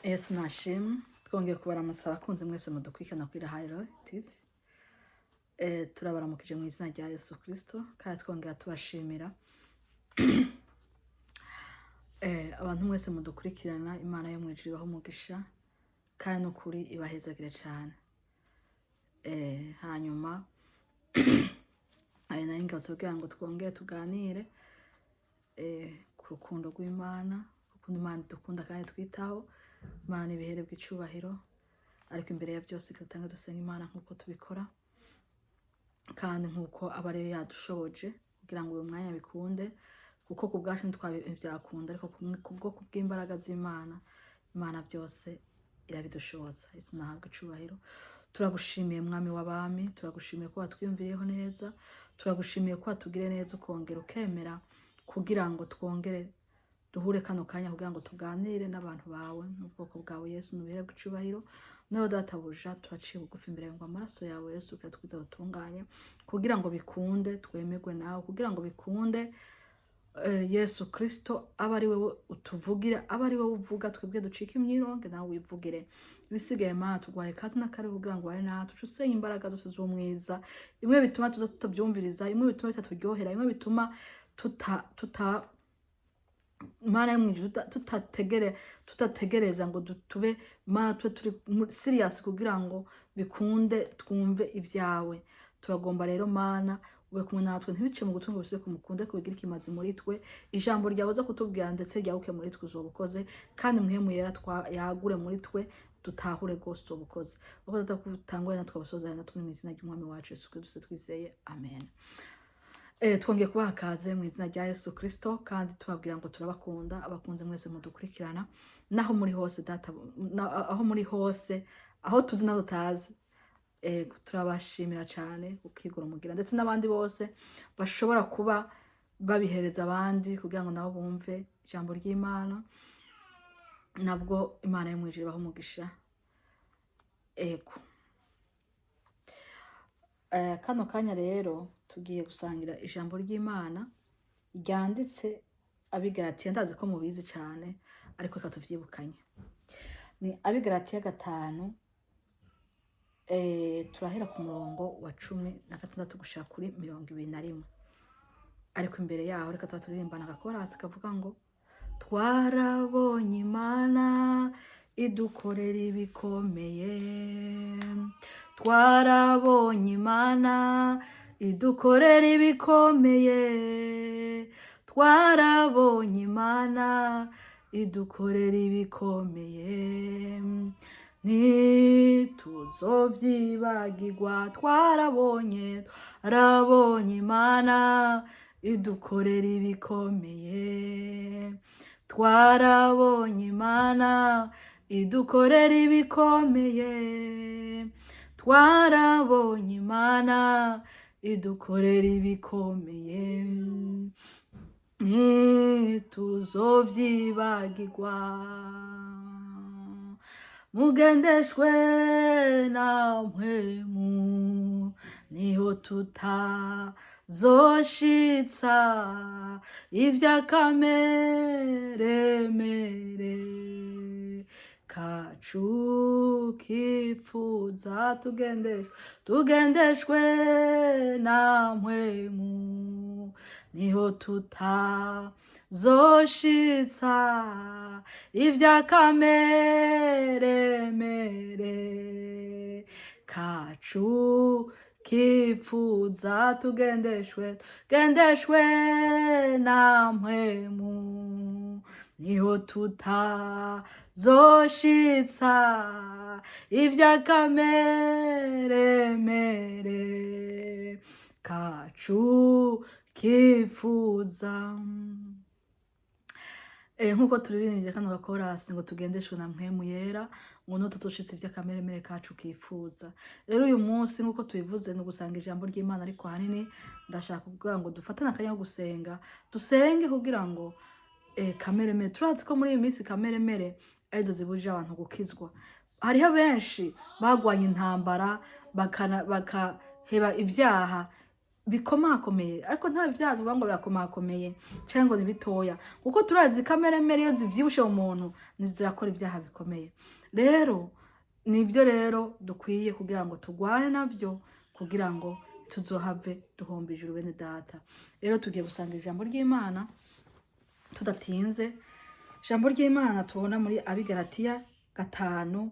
Yesu nashimwe. Twongeye kubaramutsa abakunzi mwese mudukurikirana kuri Rahayiro TV. Turabaramukije mu izina rya Yesu Kristo kandi twongera tubashimira. Abantu mwese mudukurikirana, Imana yo mu ijuru ibahe umugisha kandi n'ukuri ibahezagire cane. Hanyuma ari nayo ngarutse kugira ngo twongere tuganire ku rukundo rw'Imana, ukuntu Imana idukunda kandi twitaho. Imana ibihererwe icubahiro, ariko imbere ya byose reka dutange dusenga Imana nk'uko tubikora kandi nk'uko aba ariyo yadushoboje kugira ngo uyu mwanya bikunde, kuko ku bwacu ntibyakunda, ariko kubwo kubw'imbaraga z'Imana, Imana byose irabidushoboza. Yesu nahabwe icubahiro. Turagushimiye Mwami w'abami, turagushimiye ko watwiyumviriyeho neza, turagushimiye ko watugiriye neza ukongera ukemera kugira ngo twongere duhure kano kanya kugira ngo tuganire n'abantu bawe n'ubwoko bwawe. Yesu nubihererwe icubahiro. Nawe Databuja, turaciye bugufi imbere ngo amaraso yawe Yesu ukatwiza dutunganye kugira ngo bikunde twemerwe nawe, kugira ngo bikunde Yesu Kristo aba ari wewe utuvugira, aba ari wowe uvuga, twebwe ducike imyironge nawe wivugire. Ibisigaye Mana tuguhaye kazi n'akari kugira ngo ubane natwe, uce usenya imbaraga zose z'umwiza, imwe bituma tuza tutabyumviriza, imwe bituma bitaturyohera, imwe bituma tuta Mana yo mw'ijuru tutategereza ngo tube Mana tube turi serious kugira ngo bikunde twumve ivyawe. Turagomba rero Mana ube kumwe natwe, ntibice mu gutunga bisubire ku mukunde kubigira ikimazi muri twe. Ijambo ryawe uza kutubwira ndetse ryaguke muri twe, uzoba ukoze, kandi Mpwemu Yera yagure muri twe dutahure rwose, uzoba ukoze. Ukoze atakutangwe natwe abasoza natwe, mu izina ry'Umwami wacu Yesu Kristo twizeye, amen. Twongeye kubaha kaze mu izina rya Yesu Kristo kandi tubabwira ngo turabakunda, abakunze mwese mudukurikirana naho muri hose, data aho muri hose, aho tuzi naho tutazi. Turabashimira cyane ukigura mugira, ndetse n'abandi bose bashobora kuba babihereza abandi kugira ngo nabo bumve ijambo ry'Imana, nabwo Imana yo mu ijuru ibahe umugisha. Ego. Kano kanya rero tugiye gusangira ijambo ry'Imana ryanditse Abigaratiya. Ndazi ko mubizi cyane, ariko reka tuvyibukanye. Ni Abigaratiya 5, turahera ku murongo wa 16 gushika kuri 21. Ariko imbere yaho reka tuba turirimbana agakorasi kavuga ngo twarabonye Imana idukorera ibikomeye, twarabonye Imana idukorera ibikomeye, twarabonye Imana idukorera ibikomeye, ntituzovyibagirwa. Twarabonye, twarabonye Imana idukorera ibikomeye, twarabonye Imana idukorera ibikomeye, twarabonye Imana idukorera ibikomeye, ntituzovyibagirwa. Mugendeshwe na Mpwemu, niho tutazoshitsa ivy'akameremere kacu kipfuza. Tugendeshwe, tugendeshwe na Mpwemu, niho tutazoshitsa ivy'akameremere kacu kipfuza. Tugendeshwe, tugendeshwe na Mpwemu, niho tutazoshitsa ivy'akameremere kacu kipfuza. Nk'uko turirimbye kano gakorasi ngo tugendeshwe na Mpwemu Yera, ngo niho tuzoshitsa ivy'akameremere kacu kifuza. Rero uyu munsi nk'uko tubivuze ni ugusanga ijambo ry'Imana, ariko ahanini ndashaka kuvuga ngo dufatane akanya ko gusenga, dusenge kugira ngo kameremere, turazi ko muri iyi minsi kameremere arizo zibujije abantu gukizwa. Hariho benshi bagwanye intambara bakaheba ivyaha. Bikomakomeye, ariko nta byaha tuvuga ngo birakomakomeye cyangwa ngo ni bitoya, kuko turazi kameremere iyo zivyibushe mu muntu zirakora ibyaha bikomeye. Rero nibyo rero dukwiye kugira ngo turwane navyo, kugira ngo tuzohave duhomba ijuru. Bene data, rero tugiye gusanga ijambo ry'Imana tudatinze. Ijambo ry'Imana tubona muri Abigaratiya 5,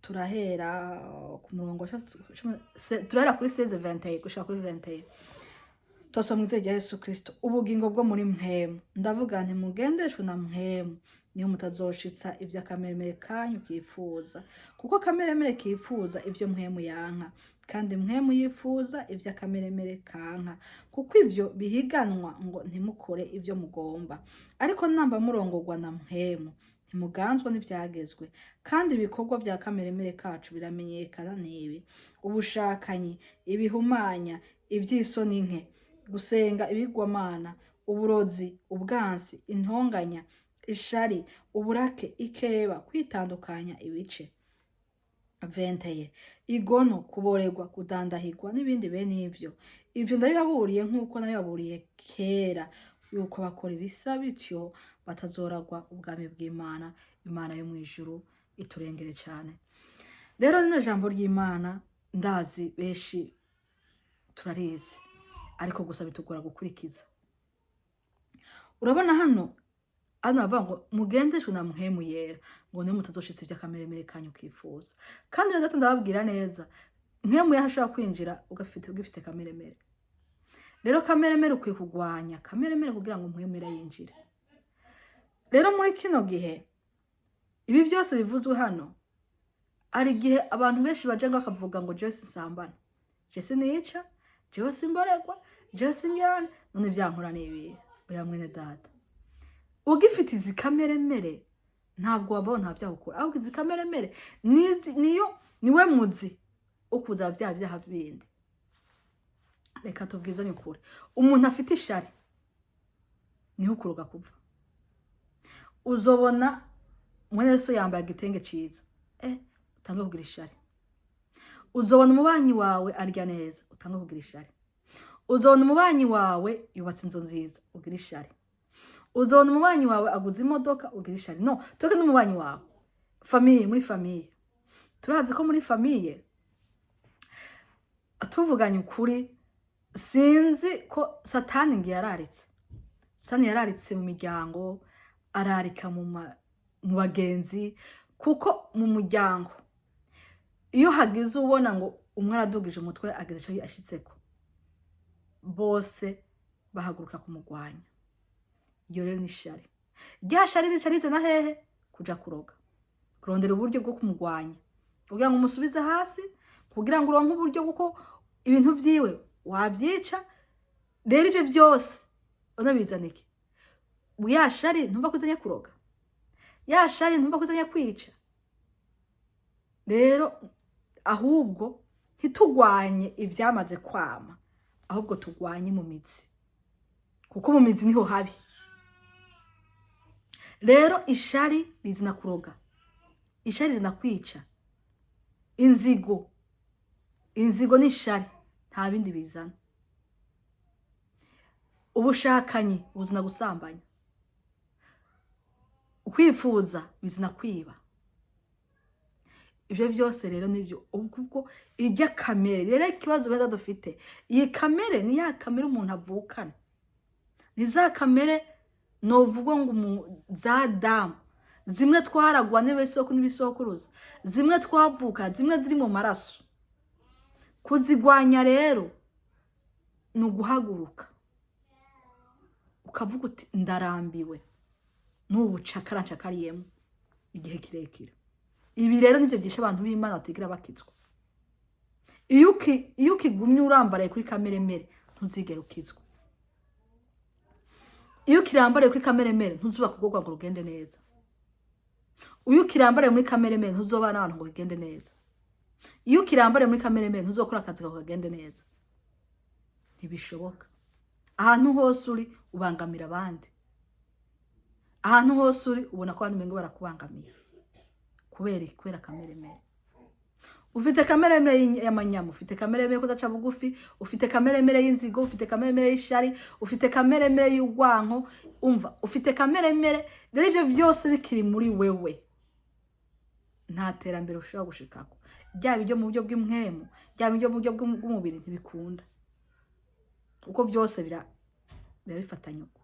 turahera ku murongo wa turahera kuri 16:21 gushika kuri 21. Turasoma mu izina rya Yesu Kristo. Ubugingo bwo muri mpwemu, ndavuga nti: mugendeshwe na mpwemu, niho mutazoshitsa ibyo akameremere kanyu kifuza. Kuko akameremere kifuza ibyo mpwemu yanka, kandi mpwemu yifuza ibyo akameremere kanka, kuko ibyo bihiganwa ngo ntimukore ibyo mugomba. Ariko namba murongorwa na mpwemu, ntimuganzwa n'ivyagezwe. Kandi ibikorwa vya kameremere kacu biramenyekana, n'ibi: ubushakanyi, ibihumanya, ivy'isoni nke, gusenga ibigwamana, uburozi, ubwansi, intonganya, ishari, uburake, ikeba, kwitandukanya ibice 21, igono, kuborerwa, kudandahirwa n'ibindi bene ivyo. Ivyo ndabibaburiye nk'uko nabibaburiye kera, yuko bakora ibisa bityo batazoragwa ubwami bw'Imana. Imana yo mu ijuru iturengere cyane. Rero rino jambo ry'Imana ndazi benshi turarizi, ariko gusa bitugora gukurikiza. Urabona hano bavuga ngo mugendeshwe na mpwemu yera, ngo niyo mutazoshitsa ivy'akameremere kanyu kifuza. Kandi rero data, ndababwira neza, mpwemu yera ashobora kwinjira ugifite kameremere. Rero kameremere ukwiye kugwanya kameremere kugira ngo mpwemu yera yinjire. Rero muri kino gihe ibi byose bivuzwe hano, hari igihe abantu benshi baje ngo bakavuga ngo jewe sinsambana, jewe sinica, jewe simboregwa, jewe sinjyana, none vyankora ni ibihe? Oya mwene data, ugifite izi kameremere ntabwo wavaho, nta byaha ukora. Ahubwo izi kameremere niyo niwe muzi wo kuza bya byaha bindi. Reka tubwizanye ukuri, umuntu afite ishari niho ukuroga kuva. Uzobona mwene so yambaye igitenge ciza, utange kugira ishari. Uzobona umubanyi wawe arya neza, utange kugira ishari. Uzobona umubanyi wawe yubatse inzu nziza, ugira ishari. Uzobona umubanyi wawe aguze imodoka, ugira ishari. No tuke n'umubanyi wawe, famille, muri famille turazi ko muri famille, tuvuganye ukuri, sinzi ko Satani ngiye yararitse. Satani yararitse mu miryango, ararika mu bagenzi, kuko mu muryango iyo hagize ubona ngo umwe aradugije umutwe, ageze icyo ashitseko, bose bahaguruka kumugwanya. Iyo rero ni ishari. Rya shari rica rizana hehe? Kuja kuroga, kurondera uburyo bwo kumugwanya kugira ngo umusubize hasi, kugira ngo uronke uburyo bw'uko ibintu vyiwe wavyica. Rero ivyo vyose unabizana iki? Ya shari ntumva ko izanye kuroga, ya shari ntumva ko izanye kwica. Rero ahubwo ntitugwanye ivyamaze kwama, ahubwo tugwanye mu mizi, kuko mu mizi niho habi. Rero ishari rizina kuroga, ishari rizina kwica, inzigo. Inzigo n'ishari nta bindi bizana. Ubushakanyi buzina gusambanya, kwifuza bizina kwiba. Ivyo vyose rero nivyo ubwo irya kamere. Rero ikibazo beza dufite, iyi kamere ni ya kamere umuntu avukana, ni za kamere novuga ngo za damu zimwe twaragwa n'ibisoko n'ibisokuruza, zimwe twavuka, zimwe ziri mu maraso. Kuzigwanya rero ni uguhaguruka ukavuga uti: ndarambiwe n'ubu bucakara ncakariyemo igihe kirekire. Ibi rero nivyo vyishe abantu b'Imana batigera bakizwa. Iyo ukigumye urambaraye kuri kameremere, ntuzigera ukizwa. Iyo ukirambaraye kuri kameremere, ntuzubaka urugo ngo rugende neza. Iyo ukirambaraye muri kameremere, ntuzobana n'abantu ngo bigende neza. Iyo ukirambaraye muri kameremere, ntuzokora akazi kawe kagende neza. Ntibishoboka. Ahantu hose uri ubangamira abandi, ahantu hose uri ubona ko abandi umengo barakubangamiye. Kubera iki? Kubera kameremere. Ufite kamere y'amanyama, ufite kamere yo kudaca bugufi, ufite kamere y'inzigo, ufite kamere y'ishari, ufite kamere y'urwanko. Umva, ufite kamere. Rero ivyo vyose bikiri muri wewe, nta terambere ushobora gushikako, byaba ibyo mu buryo bw'impwemu, byaba ibyo mu buryo bw'umubiri, ntibikunda, kuko byose birabifatanya uko.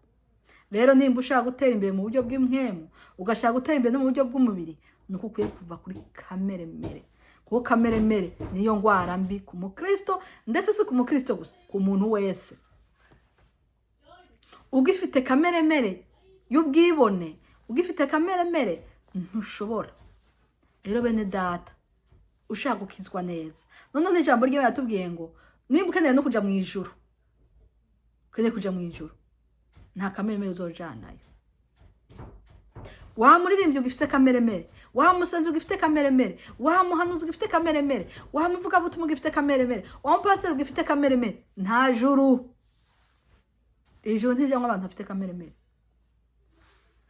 Rero nimba ushaka gutera imbere mu buryo bw'impwemu, ugashaka gutera imbere no mu buryo bw'umubiri, ni uko ukwiye kuva kuri kamere mere, kuko kamere mere niyo ndwara mbi ku mukristo, ndetse si ku mukristo gusa, ku muntu wese. Ugifite kamere mere y'ubwibone, ugifite kamere mere, ntushobora. Rero bene data, ushaka gukizwa neza, none n'ijambo ry'Imana yatubwiye ngo nimba ukeneye no kuja mu ijuru, ukeneye kuja mu ijuru, nta kamere mere uzojanayo. Wa muririmbyi ugifite kamere mere, wa musenzi ugifite kamere mere, wa muhanuzi ugifite kamere mere, wa muvugabutumwa ugifite kamere mere, wa mupasiteri ugifite kamere mere, nta juru. Ijuru ntirijamwo abantu bafite kamere mere.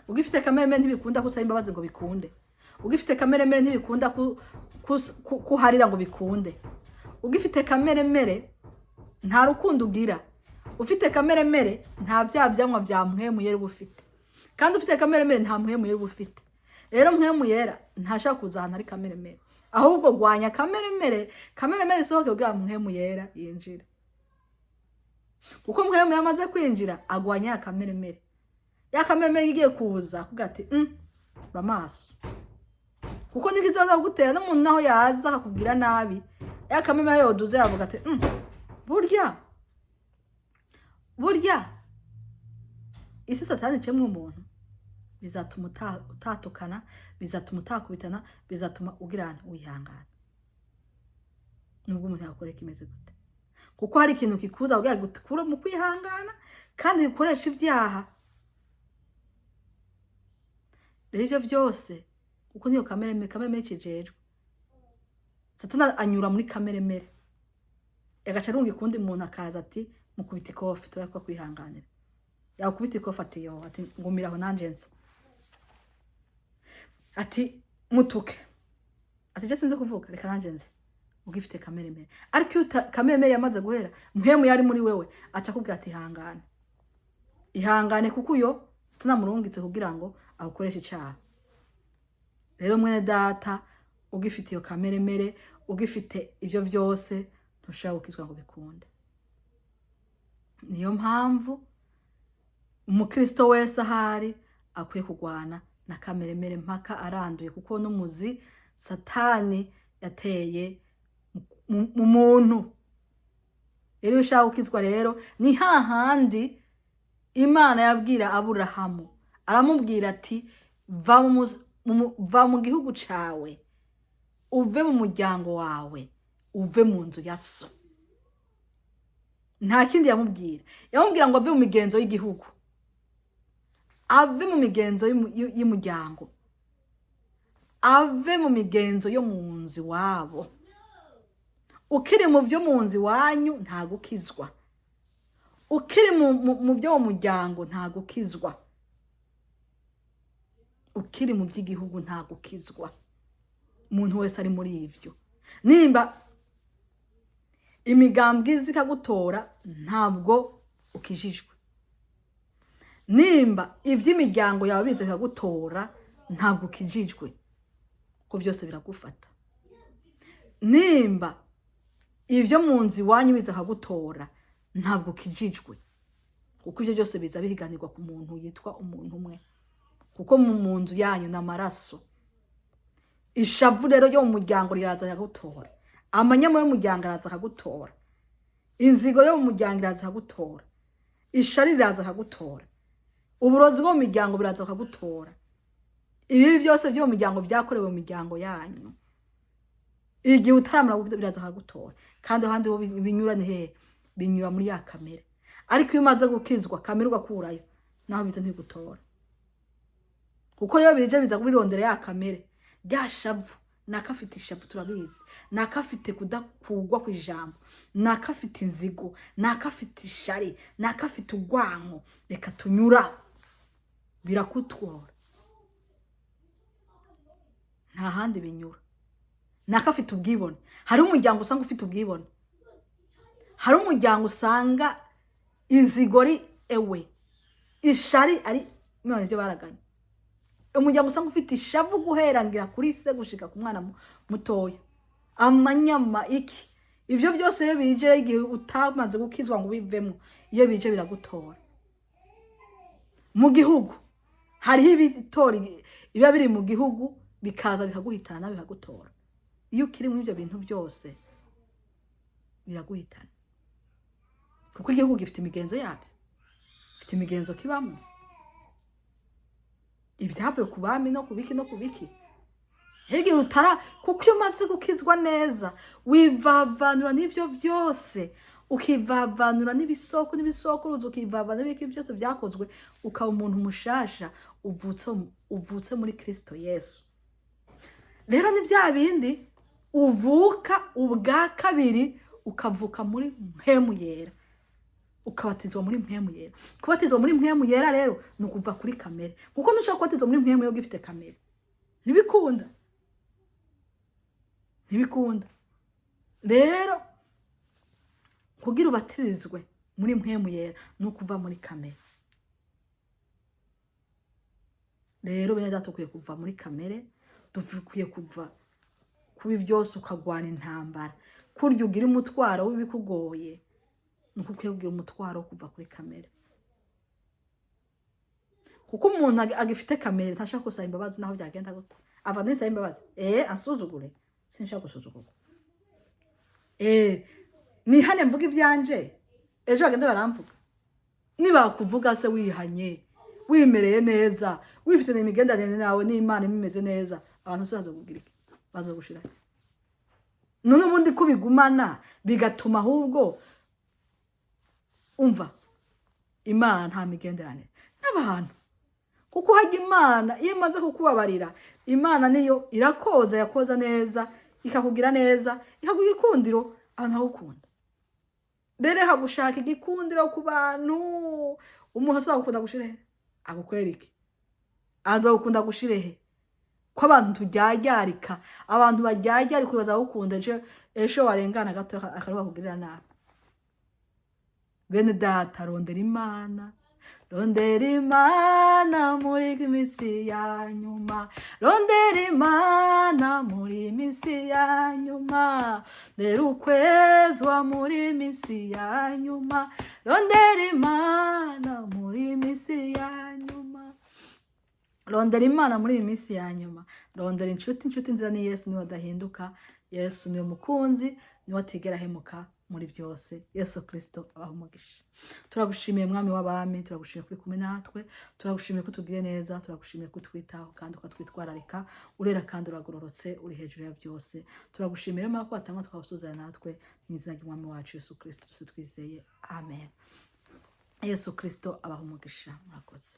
Ugifite kamere mere ntibikunda ko usaba imbabazi ngo bikunde. Ugifite kamere mere ntibikunda kuharira ngo bikunde. Ugifite kamere mere nta rukundo ugira. Ufite kamere mere nta bya vyamwa vya mpwemu yera uba ufite, kandi ufite kamere mere nta mpwemu yera uba ufite. Rero mpwemu yera ntashaka kuza ahantu hari kamere mere, ahubwo gwanya kamere mere, kamere mere isohoke kugira ngo mpwemu yera yinjire, kuko mpwemu yamaze kwinjira agwanya ya kamere mere. Ya kamere mere igiye kuza akuvuga ati ba maso, kuko nikizoza kugutera n'umuntu naho yaza akakubwira nabi, ya kamere mere yoduze yavuga ati burya burya isi Satani icemwo umuntu. Bizatuma utatukana, bizatuma utakubitana, bizatuma ugirana wihangana nubwo umuntu yakoreka imeze gute, kuko hari ikintu kikuza kugira ngo gukure mu kwihangana kandi gikoresha ibyaha. Rero ivyo vyose, kuko niyo kamere mere, kamere mere kijejwe Satani anyura muri kamere mere, agaca arunga ukundi muntu akaza ati mukubita ikofi turakwa kwihanganira. Yakubita ikofi ati yo, ati ngumiraho nanje nza, ati mutuke, ati je sinzi kuvuga, reka nanje nzi. Ugifite kamere mere. Ariko iyo kamere mere yamaze guhera, mpwemu yari muri wewe aca akubwira ati ihangane, ihangane, kuko uyo Satani amurungitse kugira ngo awukoreshe icaha. Rero mwene data, ugifite iyo kamere mere, ugifite ivyo vyose, ntushobora gukizwa ngo bikunde. Niyo mpamvu umukristo wese ahari akwiye kurwana na kamere mere mpaka aranduye, kuko n'umuzi Satani yateye mu muntu. Rero iyo ushaka gukizwa, rero ni hahandi Imana yabwira Aburahamu, aramubwira ati va mu gihugu cawe, uve mu muryango wawe, uve mu nzu ya so. Nta kindi yamubwira. Yamubwira ngo ave mu migenzo y'igihugu, ave mu migenzo y'umuryango, ave mu migenzo yo mu nzu iwabo. Ukiri mu vyo mu nzu iwanyu nta gukizwa. Ukiri mu vyo mu muryango nta gukizwa. Ukiri mu vy'igihugu nta gukizwa. Umuntu wese ari muri ivyo, nimba imigambwe iza ikagutora, ntabwo ukijijwe. Nimba ivy'imiryango yawe biza bikagutora, ntabwo ukijijwe, kuko byose biragufata. Nimba ivyo mu nzu iwanyu biza bikagutora, ntabwo ukijijwe, kuko ivyo byose biza bihiganirwa ku muntu yitwa umuntu umwe, kuko mu nzu yanyu ni amaraso. Ishavu rero ryo mu muryango riraza rikagutora, amanyama y'umuryango araza akagutora, inzigo yo mu muryango iraza akagutora, ishari riraza akagutora, uburozi bwo mu miryango biraza bakagutora. Ibibi byose byo mu miryango byakorewe mu miryango yanyu igihe utaramara gukira biraza akagutora. Kandi ahandi ho binyura ni hehe? Binyura muri ya kamere. Ariko iyo umaze gukizwa, kamere ugakurayo, naho biza ntibigutora, kuko iyo bije biza kubirondera ya kamere, rya shavu. Nakafite ishavu turabizi, nakafite kudakugwa ku ijambo, nakafite inzigo, nakafite ishari, nakafite urwanko, reka tunyura birakutwora. Nta handi binyura. Nako afite ubwibone. Hari umuryango usanga ufite ubwibone, hari umuryango usanga inzigo ari ewe, ishari ari none ibyo baraganye. Umuryango usanga ufite ishavu guherangira kuri se gushika ku mwana mutoya, amanyama iki. Ivyo byose iyo bije igihe utamaze gukizwa ngo ubivemo, iyo bije biragutora. Mu gihugu hariho ibitora biba biri mu gihugu, bikaza bikaguhitana, bikagutora. Iyo ukiri muri ibyo bintu byose biraguhitana, kuko igihugu gifite imigenzo yabyo, gifite imigenzo kibamo, ibyavuye ku bami no ku biki no ku biki. Igihe utara, kuko iyo umaze gukizwa neza wivavanura n'ibyo byose, ukivavanura n'ibisoko n'ibisokuruza, ukivavanura n'ibiki byose byakozwe, ukaba umuntu mushasha uvutse muri Kristo Yesu. Rero ni bya bindi uvuka ubwa kabiri, ukavuka muri Mpwemu Yera, ukabatizwa muri Mpwemu Yera. Kubatizwa muri Mpwemu Yera rero ni ukuva kuri kamere, kuko ntushobora kubatizwa muri Mpwemu Yera ugifite kamere. Ntibikunda, ntibikunda. Rero kugira ubatirizwe muri Mpwemu Yera ni ukuva muri kamere. Rero bene data, dukwiye kuva muri kamere, dukwiye kuva kubi byose, ukagwana intambara. Kurya ugira umutwaro w'ibikugoye, ni uko ukwiye kugira umutwaro wo kuva kuri kamere, kuko umuntu agifite kamere ntashaka gusaba imbabazi naho byagenda gute. Ava nisaba imbabazi, ansuzugure, sinshaka gusuzugurwa. Nihane mvuga ivyanje, ejo bagenda baramvuga. Nibakuvuga se wihanye, wimereye neza, wifite imigenderanire nawe n'Imana imeze neza, abantu se bazokubwira iki? Bazogushira none ubundi ko bigumana, bigatuma ahubwo umva Imana nta migenderanire n'abantu, kuko hajya Imana iyo imaze kukubabarira, Imana niyo irakoza, yakoza neza, ikakugira neza, ikaguha igikundiro, abantu bakagukunda. Rero hagushaka igikundiro ku bantu, umuntu azagukunda gushire he? Agukwera iki? Azagukunda gushire he? Ko abantu tujyaryarika, abantu bajyaryarika bazagukunda ejo, ejo warengana gato akaruha kugirira nabi. Bene data, rondera Imana, rondera Imana muri misi ya nyuma, rondera Imana muri misi ya nyuma, rero ukwezwa muri misi ya nyuma, rondera Imana muri misi ya nyuma, rondera Imana muri iyi minsi ya nyuma. Rondera inshuti, inshuti nziza ni Yesu, niwe adahinduka. Yesu niwe mukunzi, niwe atigera ahemuka muri byose. Yesu Kirisito abaha umugisha. Turagushimiye Mwami w'abami, turagushimiye kuri kumwe natwe, turagushimiye ko utugiriye neza, turagushimiye ko utwitaho kandi ukatwitwararika. Urera kandi uragororotse, uri hejuru ya byose. Turagushimiye rero ko watangwa twabusuzana natwe, mu izina ry'Umwami wacu Yesu Kirisito twese twizeye, amen. Yesu Kirisito abaha umugisha. Murakoze.